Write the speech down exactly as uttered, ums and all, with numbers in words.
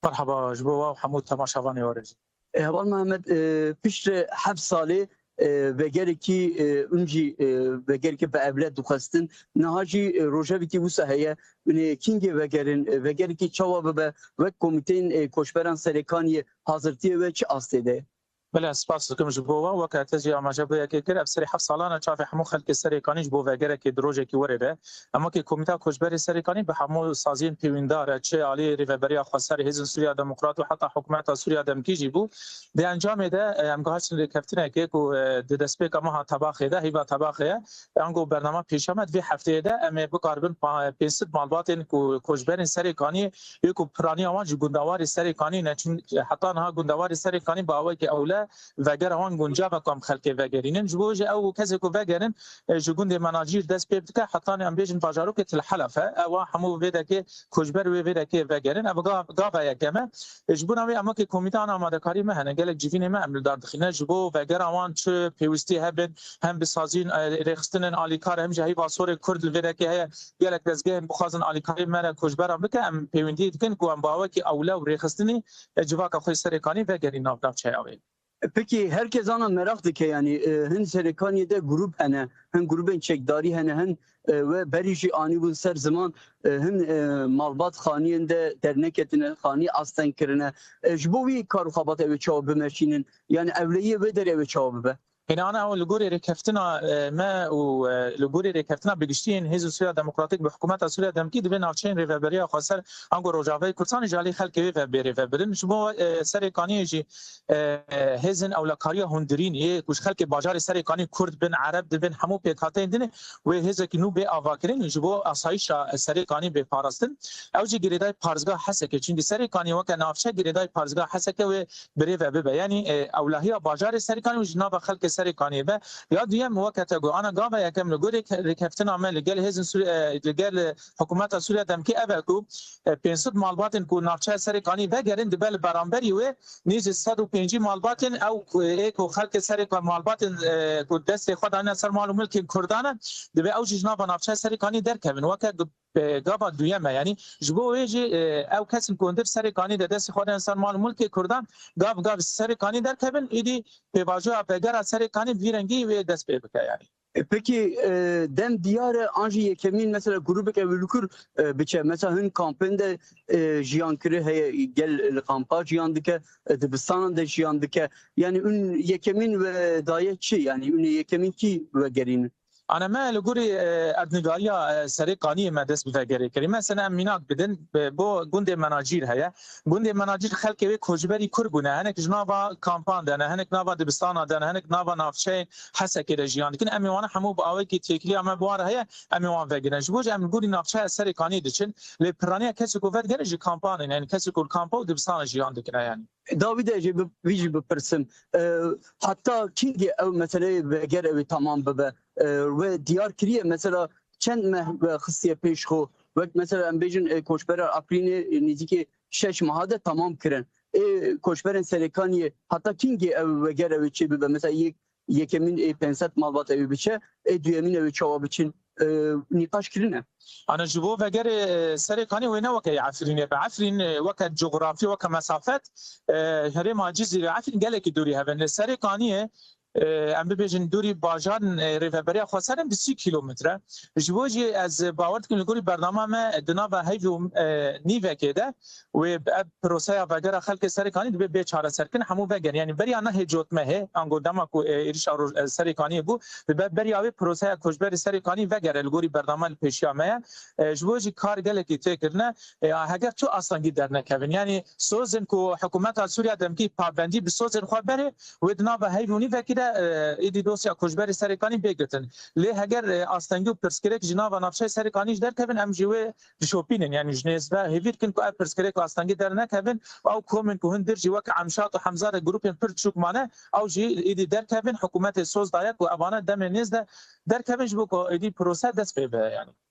Merhaba ji bo we û hemû temaşevanê we re jî. E, Heval Mehmet, e, piştre heft salê e, vegerekî e, hûn jî e, vegerekî bi ewle dixwestin. Niha jî e, rojevekî wisa heye. Hûn ê kîngê vegerin, e, vegerekî çawa bibe, wek komîteyên e, koçberan Serêkaniyê hazirtiyê we çi astê de ye? Belê, ez spas dikim ji bo we. Weke te jî amaje bi yekê kir, ev serî heft salan e çavê hemû xelkê Serêkanî ji bo vegerekê di rojekî werê de. Em wekî Komîta Koçberê Serêkanî bi hemû saziyên pêwîndar e, çi alî Rêveberiya Xweser, Hêzên Sûriya Demokrat û heta Hikûmeta Sûriya Demkî jî bû. Di encamê de, e, em gihiştin rêkeftinekê ku, e, di destpêka meha Tebaxê de, heyva Tebaxê ye. Ango bernama pêşiya me di vê hefteyê de em ê bikaribin pa-, pênc sed malbatên ku koçberên Serêkanî yê ku piraniya wan ji gundewarê Serêkanî ne, çun heta niha gundewarê Serêkanî bi awayekî ewle vegera wan guncav e ku em xelkê vegerînin. Ji bo jî ew kesê ku vegerin, e, ji gundê Menacîr dest pê bike, hetanî em bêjin bajarokê Til Helef e. Ewa hemû vê dekê koçber wê vê dekê vegerin. Ev gav-, gava yekem e. E, ji bona wê em wekî komîte ana amadekarî me hene. Gelek civînê me em li dar dixîne. Ji bo vegera wan çi pêwîstî hebin, hem bi saziyên, e, rêxistinên alîkar, hem jî heyva sorê Kurd li vê dekê heye. Gelek dezgehên bixwazin alîkarî me re koçberan bike, em pêwendî dikin ku em bi awekî ewle û rêxistinî, e, civaka xwe Serêkanî vegerîn nav navçeya wê. Peki, herkes ana meraq dike, yani e, hin Serêkaniyê de grûp hene, hin grûbên çekdarî hene, hin e, we berî jî anîbûn ser ziman, e, hin e, malbat xaniyên de derneketine, xanî asteng kirine. E, ji bo wî kar û xebat ew ê çawa bimeşînin? Yani ewleyiyê wê derê ew ê çawa bibe? Hênana ew li gorî rêkeftina, e, me û, e, li gorî rêkeftina bi giştî yên Hêzên Sûriya Demokratîk bi Hikûmeta Sûriya Demkî divê navçeyên Rêveberiya Xweser ango Rojavayê Kurdistanê ji alî xelkê wê ve bê rêvebirin. Ji bo, e, Serêkaniyê jî, e, hêzên ewlekariya hundirîn yê ku ji xelkê bajarê Serêkanî Kurd bin, Ereb dibin, hemû pêkhateyên din ê wê hêzekî nû bê avakirin ji bo asayişa Serêkanî bê parastin. Ew jî girêdayî parzgeha Hesekê, çimkî Serêkanî weke navçe girêdayî parzgeha Hesekê wê bi rê ve bibe. Yanî, e, ewlehiya bajarê Serêkanî û ji nava xelkê Serêkaniyê be. Ya duyem, weke te got, ana gava yekem li gorî ke-, rêkeftina me li gel hêzên Sûri-, e, li gel, e, hikûmeta Sûriya Demkî ev e ku, e, pênc sed malbatên ku navçeya Serêkanî vegerin dibe li beramberî wê nêzî sed û pêncî malbatên ew ku, ê ku xelkê Serêka-, malbatên, e, ku destê xwe dane ser mal û milkên Kurdan e, dibe ew jî ji nava navçeya Serêkanî derkevin. Weke gu-, e, gava duyem e. Yanî ji bo wê jî, e, ew kesên ku hundir Serêkanî de destê xwe dane ser mal û milkê Kurdan, gav gav Serêkanî derkevin, îdî pêvajoya vegera Serêkanî bi vî rengî wê dest pê bike yanî. E, pekî, e, dem diyar e, an jî yekemîn mesela grûbeke wilikur e, biçe. Mesela hin kampên de e, jiyan kiri heye, gel li kampa jiyan dike, e, dibistanan de jiyan dike. Yanî hûn yekemîn we daye çi? Yanî hûn ê yekemîn kî vegerînin? Ana me li gorî, e, erdnîgariya, e, Serê Kaniyê me dest bi vegerê kirî. Mesela em mînak bidin, e, bo gundê Menacîr heye. Gundê Menacîr xelkê wê koçberî Kurd bûne. Hinek ji nava kampan de ne, hinek nava dibistana de ne, hinek nava navçeyên Hesekê de jiyan dikin. Em ê wana hemû bi awekî têkiliya me bi wan re heye, em ê wan vegirin. Ji bo jî em li gorî navçeya Serê Kaniyê diçin. Lê piraniya kesê ku vedigere ji kampan in, yanî kesê ku li kampa û dibistana jiyan dikine yanî. Dawî de jî bi-, vî jî bipirsim. E, heta kîngê ew meseleyê veger ew ê temam bibe? E, we diyar kiriye mesela çend meh we xistiye pêş xwe? Wek mesela em bêjin, e, koçbera Efrînê, e, nêzîkî şeş meha de temam kirin. Ê koçberên Serêkaniyê heta kîngê ew veger ew ê çêbibe? Mesela yek, yekemîn ê pênc sed malbat ew ê biçe, ê duyemîn ew ê çawa biçin? E, nîqaş kirine. Ana ji bo vegerê, e, Serê Kanî wê ne weke yê Efrînê be. Efrîn, e, weke cografî, weke mesafet, e, herêma Cizîrê Efrîn gelekî dûrî hev in. Lê Serê Kaniyê, e, em bibêjin dûrî bajarên, e, rêveberiya Xweser in bi sî kîlometre. Ji bo jî ez bawer dikim li gorî bernama me di nava heyv û, e, nîvekê de wê ev proseya vegera xelkê Serê Kanî dibe bê çareserkirin, hemû vegerin. Yanî beriya nehê cotmehê, ango dema ku, e, êrişa roj-, e, Serê Kaniyê bû, dibe beriya wê proseya koçberê Serê Kanî vegere li gorî bernama li pêşiya me ye. E, ji bo jî kar gelekî tê kirine, e, heger tu astengî dernekevin. Yanî sozên ku hikûmeta Sûriya demkî pabendî bi sozên xwe berê, wê di nava heyv û nîvekî de, e, êdî dosya koçberê Serê Kanî bê girtin. Lê heger, e, astengî û pirsgirêk ji nava navçeyê Serê Kanî jî derkevin, em jî wê dişopînin. Yanî ji nêz ve hêvî dikin ku ev pirsgirêk û astengî dernekevin û ew komên ku hundir jî weke Emşat û Hemza re grûpên pir çûk mane, ew jî êdî derkevin, hikûmetê soz daye ku evane demê nêz de derkevin ji bo ku êdî prose dest pê be yanî.